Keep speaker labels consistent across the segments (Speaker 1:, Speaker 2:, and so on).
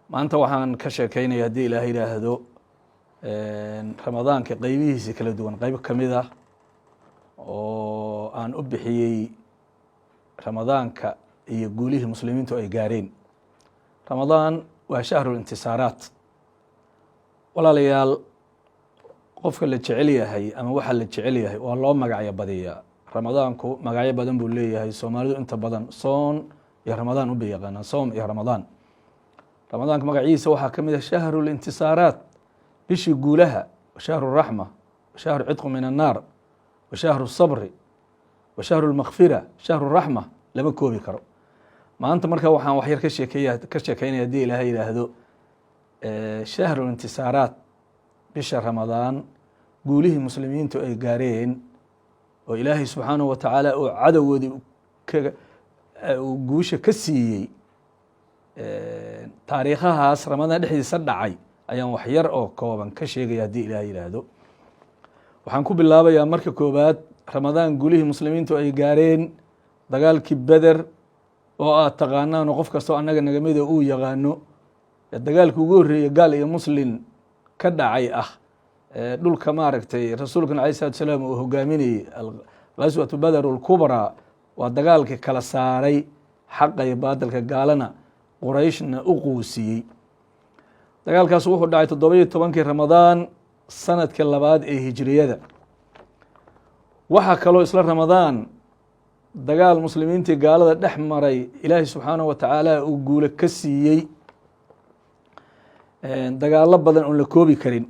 Speaker 1: Maanta waxaan ka sheekeynaya, haddii Ilaah yidhaahdo, Ramadaanka qeybihiisa kala duwan, qeyb ka mid ah oo aan u bixiyey Ramadaanka iyo guulihii muslimiintu ay gaareen. Ramadaan waa shahru intisaaraat. Walaalayaal, qofka la jecel yahay ama waxa la jecel yahay waa loo magacyo badiyaa. Ramadaanku magacyo badan buu leeyahay. Soomaalidu inta badan soon iyo Ramadaan uba yaqaanaan, soom iyo Ramadaan. Ramadaanka magaciisa waxaa ka mid ah shahru lintisaaraat, bishii guulaha, wa shahru raxma, wa shahru cidqu min annaar, wa shahru sabri, wa shahru lmakfira, shahru raxma, lama koobi karo. Maanta marka waxaan waxyar ka sheekeeya ka sheekeynaya, haddii Ilaahay yidhaahdo, shahru intisaaraat, bisha Ramadaan, guulihii muslimiintu ay gaareen oo Ilaahay subxaanahu wa tacaala uu cadowgoodii uu guusha ka siiyey. Taariikhahaas Ramadaan dhexdiisa dhacay ayaan wax yar oo kooban ka sheegaya, haddii Ilahay yidhaahdo. Waxaan ku bilaabayaa marka koowaad Ramadaan guulihii muslimiintu ay gaareen, dagaalkii Beder oo aad taqaanaan oo qof kastoo annaga nagamida uu yaqaano, dagaalkii ugu horreeyey gaal iyo muslin ka dhacay ah, dhulka maaragtay rasuulkana alayh salatu salaam uu hogaaminayey, Gaswatu Beder alkubraa, waa dagaalkii kala saaray xaqa iyo baadilka, gaalana Qurayshna u quusiyey. Dagaalkaas wuxuu dhacay 17-kii Ramadaan, sanadkii labaad ee hijriyada. Waxaa kaloo isla Ramadaan dagaal muslimiintii gaalada dhex maray, Ilaahay subxaanahu wa tacaala uu guulo ka siiyey, dagaalo badan oon la koobi karin.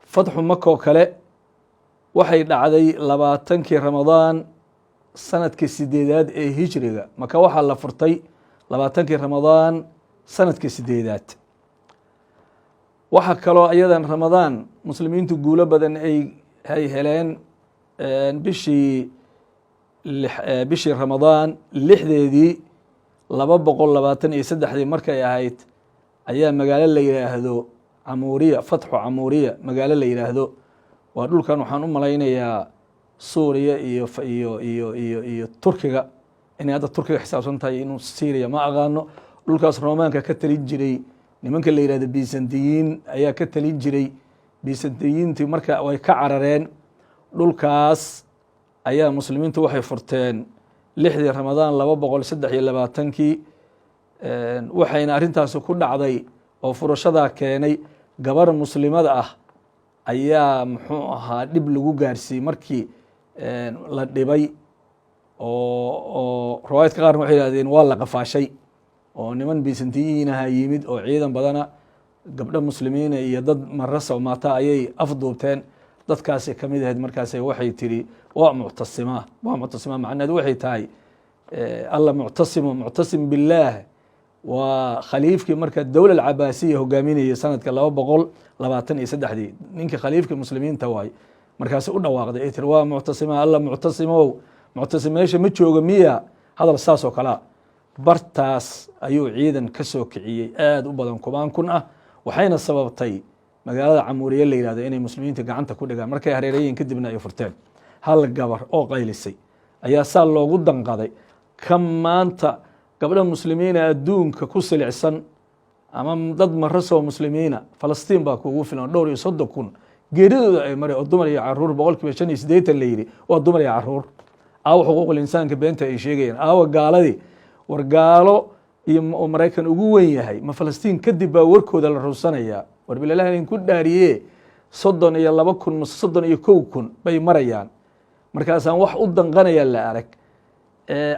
Speaker 1: Fatxu Maka oo kale waxay dhacday 20-kii Ramadaan, sanadkii sideedaad ee hijriga. Maka waxaa la furtay 20-kii Ramadaan, sanadkii sideedaad. Waxaa kaloo iyadan Ramadaan muslimiintu guulo badan ay heleen bishii Ramadaan 6-deedii, 223-dii markay ahayd, ayaa magaalo la yidhaahdo Camuuriya, Fatxu Camuuriya magaalo la yidhaahdo, waa dhulkan waxaan u malaynayaa Suuriya iyo Turkiga, inay hadda Turkiga xisaabsan tahay inuu Syriya ma aqaano. Dhulkaas Roomaanka ka talin jiray, nimanka la yihahdo Bisantiyiin ayaa ka talin jiray. Bisantiyiintii marka way ka carareen dhulkaas, ayaa muslimiintu waxay furteen 6-dii Ramadaan 223-kii. Waxayna arrintaasi ku dhacday oo furashadaa keenay gabar muslimada ah ayaa, muxuu ahaa, dhib lagu gaarsiiyey markii la dhibay, oo riwaayadka qaarna waxay yihahdeen waa la qafaashay oo niman Bisantiyiinaha yimid oo ciidan badana, gabdho muslimiina iyo dad marasa maata ayay afduubteen. Dadkaasi kamid ahayd. Markaas waxay tiri: "Waa muctasima, waa muctasima." Macnaheed waxay tahay Alla muctasimu, muctasim billaah. Waa khaliifkii marka dowla alcabaasiya hogaaminayay sanadka 223-dii, ninkii khaliifkii muslimiinta waay. Markaasi u dhawaaqday ay tiri: "Waa muctasima, Alla muctasimow, muctasim meesha ma jooga miya?" Hadal saas oo kalea. Bartaas ayuu ciidan ka soo kiciyey aada u badan, kumaan kun ah, waxayna sababtay magaalada Camuuriye la yihahdo inay muslimiinta gacanta ku dhigaan. Markay hareereeyeen kadibna ay furteen. Hal gabar oo qaylisay ayaa saa loogu danqaday. Ka maanta gabdha muslimiina adduunka ku silicsan ama dad marasoo muslimiina, Falastiin baa kuugu filan, dhowr iyo soddon kun geeridooda ay maray oo dumar iyo caruur, 85% la yidhi waa dumar iyo caruur. Aawa xuquuqul insaanka beenta ay sheegayaan? Aawa gaaladii? War gaalo iyo oo Maraykan ugu weyn yahay, ma Falastiin kadib baa warkooda la runsanayaa? War bilalahi idinku dhaariye, 32,000 mase 31,000 bay marayaan, markaasaan wax u danqanaya la arag.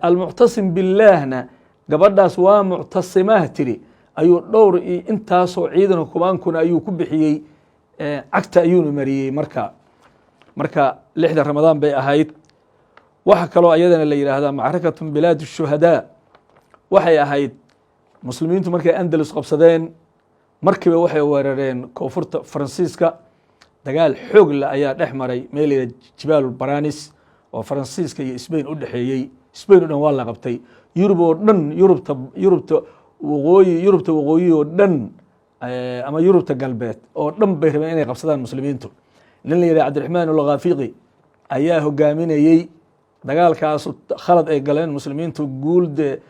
Speaker 1: Almuctasim billaahna gabadhaas waa muctasimaah tiri ayuu dhowr iyo intaasoo ciidanka kubaankuna ayuu ku bixiyey, cagta ayuuna mariyey. Marka 6-da Ramadaan bay ahayd. Waxa kaloo ayadana la yidhaahdaa macrakatu bilaad shuhadaa. Waxay ahayd muslimiintu markay Andalus qabsadeen, markiiba waxay weerareen koonfurta Faransiiska. Dagaal xoog le ayaa dhex maray meel la yidhahda Jibaal Baranis oo Faransiiska iyo Sbain u dhexeeyey. Sbain o dhan waa la qabtay, Yurub oo dhan, Yurubta waqooyi, Yurubta waqooyi oo dhan ama Yurubta galbeed oo dhan bay rabeen inay qabsadaan muslimiintu. Nin la yidhah Cabdiraxmaan Alkhafiqi ayaa hogaaminayey dagaalkaasu. Khalad ay galeen muslimiintu, guulde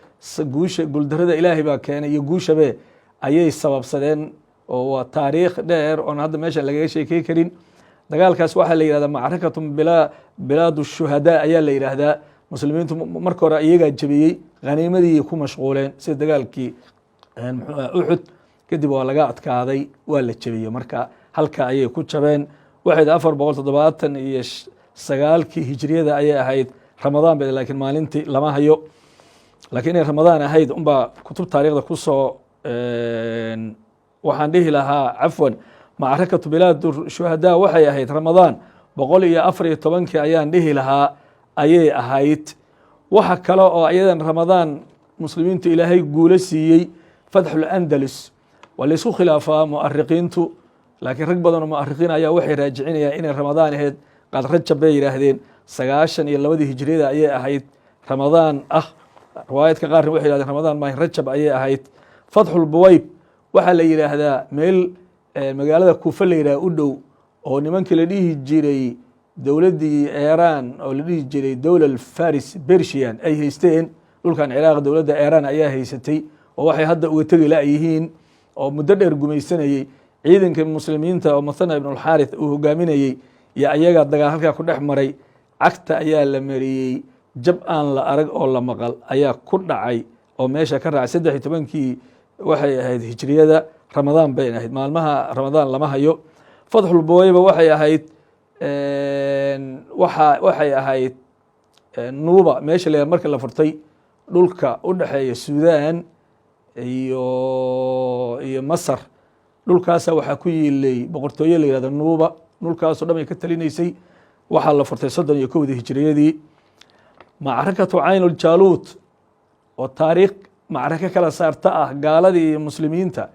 Speaker 1: guusha guuldarada Ilaahay baa keenay iyo guushabe. ayay sababsadeen, oo waa taariikh dheer oon hadda meeshan lagaga sheekey karin. Dagaalkaas waxaa la yihahdaa macrakatun bilaad shuhadaa ayaa la yidhaahdaa. Muslimiintu marka hore iyagaa jebiyey, khaniimadii ku mashquuleen sida dagaalkii muxuu aha Uxud. Kadib waa laga adkaaday, waa la jebiyey. Marka halka ayay ku jabeen. Waxayd 479-kii hijriyada ayay ahayd, Ramadaan ba, laakiin maalintii lama hayo. Lakiin inay Ramadaan ahayd unbaa kutub taarikhda kusoo, waxaan dhihi lahaa, cafwan, macrakatu bilaad shuhadaa waxay ahayd Ramadaan 114-kii ayaan dhihi lahaa ayay ahayd. Waxa kale oo iyadan Ramadaan muslimiintu Ilaahay guulo siiyey, fatxul Andalus. Waa laysku khilaafaa muarikiintu, laakiin rag badan oo muarikiin ayaa waxay raajicinayaan inay Ramadaan ahayd. Qaad Rajab bay yidhaahdeen, 92-dii hijriyada ayay ahayd, Ramadaan ah. Riwaayadka qaarna waxay yihahdeen Ramadaan maahin, Rajab ayay ahayd. Fatxul Buweyb waxaa la yidhaahdaa meel magaalada Kuufa la yidhahda u dhow, oo nimankii la dhihi jiray dowladdii Iran oo la dhihi jiray dowla Faris Persian ay haysteen dhulkan Ciraaq. Dowladda Iran ayaa haysatay, oo waxay hadda uga tegi la-yihiin oo muddo dheer gumaysanayey. Ciidanka muslimiinta oo Muthana ibn Alxaarith uu hogaaminayey iyo ayaga dagaal halkaa ku dhex maray. Cagta ayaa la mariyey, jab aan la arag oo la maqal ayaa ku dhacay oo meesha ka raacay. 13-kii waxay ahayd hijriyada, Ramadaan bay ahayd. Maalmaha Ramadaan lama hayo. Fatxulbuweyba waxay ahayd waxay ahayd Nuuba meesha la marka la furtay, dhulka u dhexeeya Suudaan iyo Masar. Dhulkaasa waxaa ku yiilay boqortooye la yihahdo Nuuba. Dhulkaasoo dhan ay ka talinaysay. Waxaa la furtay 31-dii hijriyadii. Macrakatu Caynuljaluut, oo taariikh macrako kala saarta ah gaaladii iyo muslimiinta,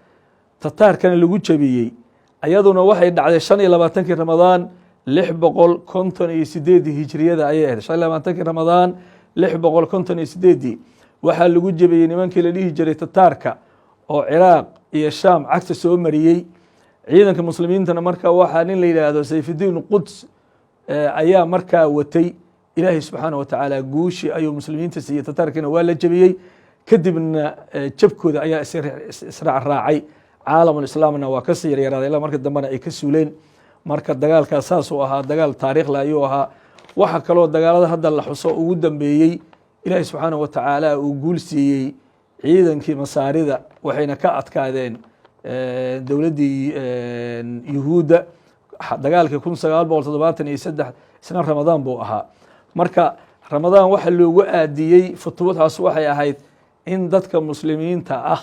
Speaker 1: Tataarkana lagu jebiyey, ayaduna waxay dhacday 25-kii Ramadaan 658-dii hijriyada ayay ahayd. 25-kii Ramadaan 658-dii waxaa lagu jebiyey nimankii la dhihi jiray Tataarka oo Ciraaq iyo Shaam cagta soo mariyey. Ciidanka muslimiintana marka waxaa nin la yidhaahdo Sayfudiin Quds ayaa markaa watay. Ilaahay subxaana wa tacaala guushi ayuu muslimiinta siiyey, Tataarkiina waa la jebiyey. Kadibna jabkooda ayaa israacraacay, caalamulislaamna waa kasii yaryaraaday ilaa marka dambena ay ka suuleen. Marka dagaalkaas saasuu ahaa, dagaal taariikhla ayuu ahaa. Waxa kaloo dagaalada hadda la xuso ugu dambeeyey, Ilaahay subxaana wa tacaala uu guul siiyey ciidankii Masaarida, waxayna ka adkaadeen dowladdii Yuhuudda dagaalkii 1973, isna Ramadaan buu ahaa. Marka Ramadaan waxa loogu aadiyey futuuxaas waxay ahayd in dadka muslimiinta ah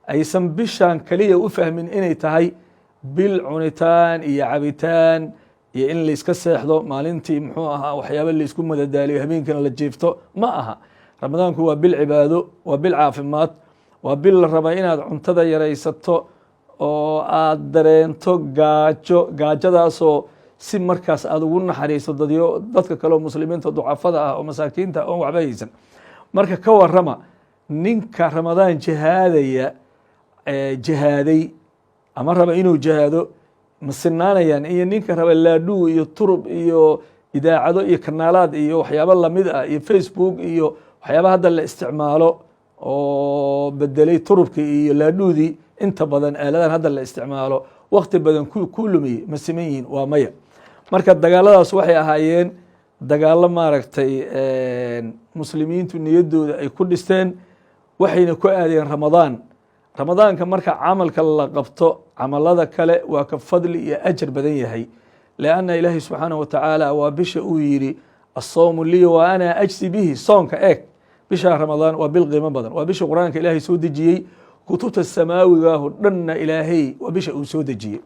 Speaker 1: aysan bishan keliya u fahmin inay tahay bil cunitaan iyo cabitaan iyo in layska seexdo maalintii, muxuu ahaa, waxyaaba laysku madadaaliyo, habeenkina la jiifto. Ma aha. Ramadaanku waa bil cibaado, waa bil caafimaad, waa bil la raba inaad cuntada yaraysato oo aad dareento gaajo, gaajadaasoo si markaas aada ugu naxariiso dadyo dadka kale oo muslimiinta ducafada ah oo masaakiinta oon waxba haysan. Marka ka warama ninka Ramadaan jihaadaya, jihaaday ama raba inuu jihaado, ma sinaanayaan iyo ninka raba laadhuu iyo turub iyo idaacado iyo kanaalaad iyo waxyaabo lamid ah iyo Facebook iyo waxyaaba hadda la isticmaalo oo bedelay turubkii iyo laadhuudii, inta badan aaladan hadda la isticmaalo wakti badan ku lumiyey? Ma siman yihiin? Waa maya. Marka dagaaladaas waxay ahaayeen dagaalo maaragtay muslimiintu niyaddooda ay ku dhisteen, waxayna ku aadeen Ramadaan. Ramadaanka marka camalka la qabto, camalada kale waa ka fadli iyo ajar badan yahay, lianna Ilaahay subxaanaه wa tacaala waa bisha uu yidhi: "الصوم لي وأنا أجزي به." Soonka eeg, bisha Ramadaan waa bil qiimo badan, waa bisha Qur-aanka Ilaahay soo dejiyey. Kutubta samaawigaah dhanna Ilaahay waa bisha uu soo dejiyey.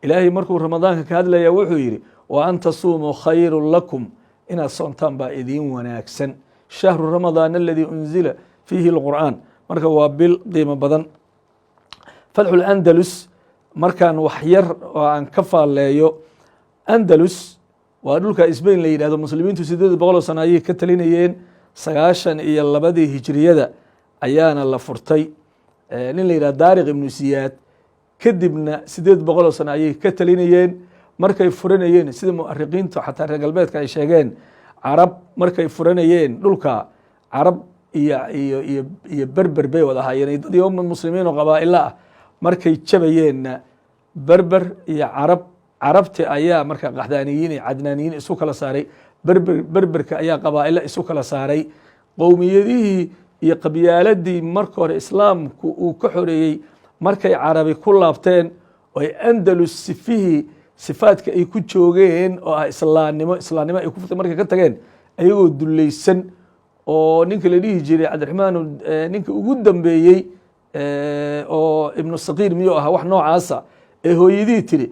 Speaker 1: Ilaahay markuu Ramadaanka ka hadlaya wuxuu yidhi: "وأن تصوموا خير لكم." Inaad soontaan baa idiin wanaagsan. شهر رمضان الذي أنزل فيه القرآن. Marka waa bil qiimo badan. Fatxul Andalus markaan wax yar oo aan ka faalleeyo, Andalus waa dhulka Sbain la yidhahdo. Muslimiintu 800 oo sano ayay ka talinayeen, 92-dii hijriyada ayaana la furtay, nin la yidhahdo Daariq ibnu Siyaad. Kadibna 800 oo sano ayay ka talinayeen. Markay furanayeen, sida muarikiintu xataa reer galbeedka ay sheegeen, Carab markay furanayeen dhulka Carab iyo Berber bay wada ahaayeen, dad iyo muslimiin oo qabaa'ilo ah. Markay jabayeenna Berber iyo Carab, Carabti ayaa marka Qaxdaaniyiin iyo Cadnaaniyiin isu kala saaray. Berberka ayaa qabaa'ilo isu kala saaray. Qowmiyadihii iyo qabyaaladii marka hore Islaamku uu ka xoreeyey, markay Carabi ku laabteen oo ay Andalus sifihii sifaadka ay ku joogeen oo ah islaamnimo ay ku furtay, markay ka tageen ayagoo dulleysan oo ninka la dhihi jiray Cabdiraxmaan, ninka ugu dambeeyey oo Ibnu Saqiir miyuu ahaa, wax noocaasa, ee hooyadii tiri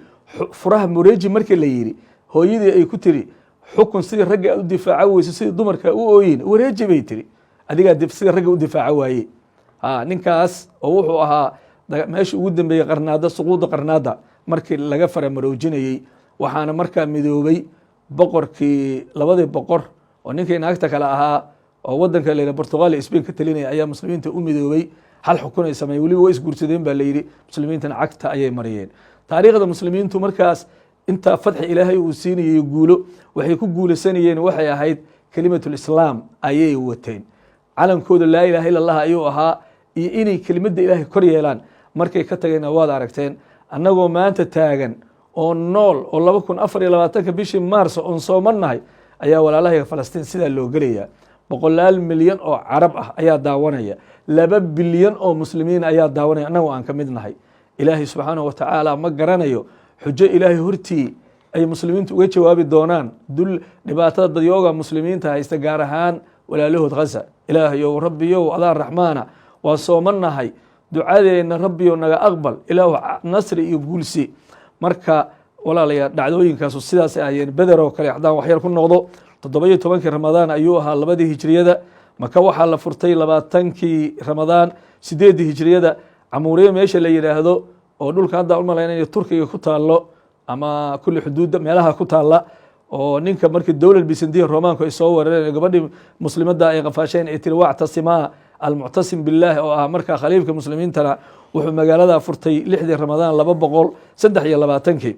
Speaker 1: furaha mureji, markii la yidhi hooyadii ay ku tiri xukun sidii ragga aad u difaaca weyso, sidii dumarka u ooyin wareeji bay tiri, adigaa sidii ragga u difaaca waaye. Ninkaas oo wuxuu ahaa meesha ugu dambeeyey Qarnaada, suquuda Qarnaada markii laga faramaroojinayey. Waxaana markaa midoobay boqorkii, labadii boqor oo ninkii naagta kale ahaa oo wadanka la yidhaha Portugal iyo Spain ka talinaya ayaa muslimiinta u midoobay, hal xukun ay sameeyeen. Weliba way isguursadeen baa la yidhi, muslimiintana cagta ayay mariyeen. Taariikhda muslimiintu markaas intaa fatxi Ilaahay uu siinayay, guulo waxay ku guulaysanayeen waxay ahayd kelimatu lislaam ayay wateen, calankooda laa ilaha illa Allah ayuu ahaa, iyo inay kelimadda Ilaahay kor yeelaan. Markay ka tageenna waad aragteen. Annagoo maanta taagan oo nool oo 2024-ka bishii Maarso oon soomannahay ayaa walaalahayga Falastiin sidaa loo gelayaa. Boqolaal milyan oo Carab ah ayaa daawanaya, 2 bilyan oo muslimiin ayaa daawanaya, annagoo aan ka mid nahay. Ilaahay subxaanahu wa tacaala ma garanayo xujo Ilaahay hortii ay muslimiintu uga jawaabi doonaan dul dhibaatada dadyooga muslimiinta haysta, gaar ahaan walaalahood Ghaza. Ilaahayow, Rabbiyow, adaa raxmaana, waa soomannahay, ducadeenna Rabbiyow naga aqbal, Ilaahu nasri iyo guulsi. Marka walaalayaal, dhacdooyinkaasu sidaasay ahayeen. Beder oo kale haddaan waxyar ku noqdo, 17-kii Ramadaan ayuu ahaa labadii hijriyada. Maka waxaa la furtay 20-kii Ramadaan 8-dii hijriyada. Camuuriye meesha la yidhaahdo oo dhulka hadda umalayna inay Turkiga ku taallo ama kulli xuduudda meelaha ku taalla, oo ninka markii dowlad Bisandiya Romaanku ay soo weerareen, gabadhii muslimadda ay qafaasheen, ay tiri wactasimaa almuctasim billahi, oo ah markaa khaliifka muslimiintana, wuxuu magaalada furtay 6-dii Ramadaan 223-kii.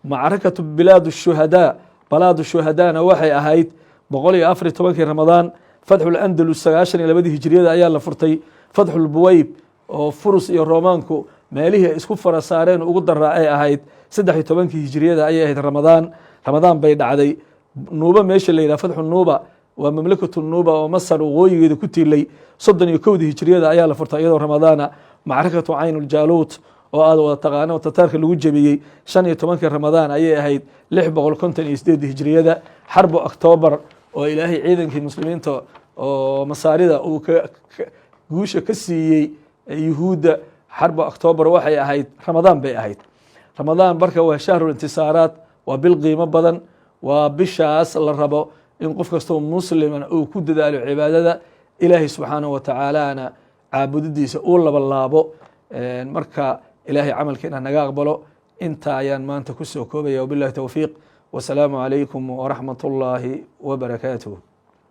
Speaker 1: Macrakatu bilaad shuhadaa, balaad shuhadaana waxay ahayd 114-kii Ramadaan. Fatxul Andalus 92-dii hijriyada ayaa la furtay. Fatxul Buweyb oo Furus iyo Romaanku meelihii ay isku fara saareen ugu daraa ay ahayd, 13-kii hijriyada ayay ahayd, Ramadaan bay dhacday. Nuuba meesha la yidhaha, fatxu Nuuba, waa mamlakatu Nuuba oo Masar waqooyigeeda ku tiilay, 31-dii hijriyada ayaa la furtay iyadoo Ramadaana. Macrakatu Caynuljaaluut oo aad wada taqaano, Tataarka lagu jebiyey, 15-kii Ramadaan ayay ahayd 658-dii hijriyada. Xarbu Octoobar oo Ilaahay ciidankii muslimiinta oo Masaarida uu guusha ka siiyey Yuhuudda, xarbu Octoobar waxay ahayd Ramadaan bay ahayd. Ramadaan marka waa shahru intisaaraat, waa bil qiimo badan, waa bishaas la rabo in qof kastoo musliman uu ku dadaalo cibaadada Ilaahay subxaanahu wa tacaalana caabudidiisa uu labalaabo. Marka Ilaahay camalkeena naga aqbalo. Inta ayaan maanta kusoo koobaya. Wabillahi towfiiq, wasalaamu calaykum waraxmat ullaahi wabarakaatuh.